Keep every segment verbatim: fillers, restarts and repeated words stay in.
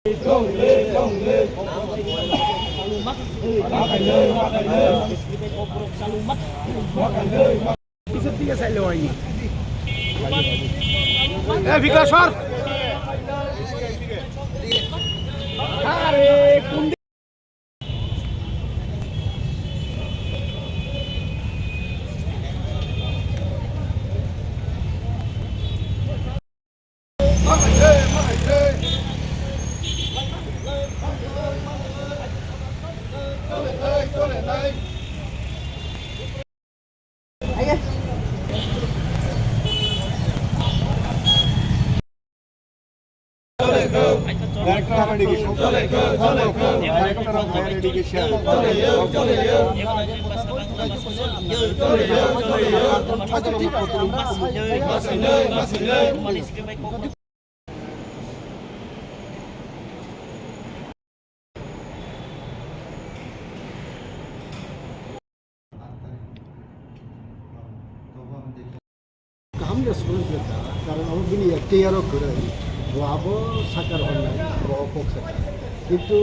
Director of Education. Director of Higher Education. Kaham response rwkha, karon abo bini ektiyaro kwrwi, bo abo sakar hwnwi, bo kok sakha. Kintu,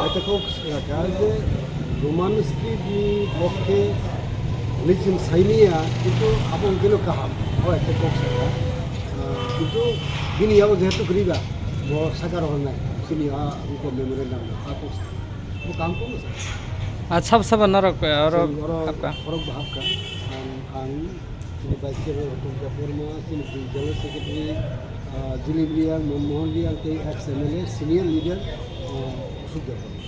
ete kok sakha je Roman script ni pokhe hwnwi chwng saimanya, kintu abo hwnkhe no kaham, bo ete kok sakha. Ah, kintu bini yago jehetu kwrwi ba, bo sakar hwnwi, chini a, memorandum, a kok sakha. Bo kaham kok sakha. Ah, sab sab norok, eh, oro Chwng oro hapka. Borok bo hapka. Ang, ang Chini Vice Chairman Atul Debbarma, chini General Secretary, ah, Jilib Reang, Manmohan Reang, tei ex M L A, senior leader, ah, Ashok Debbarma.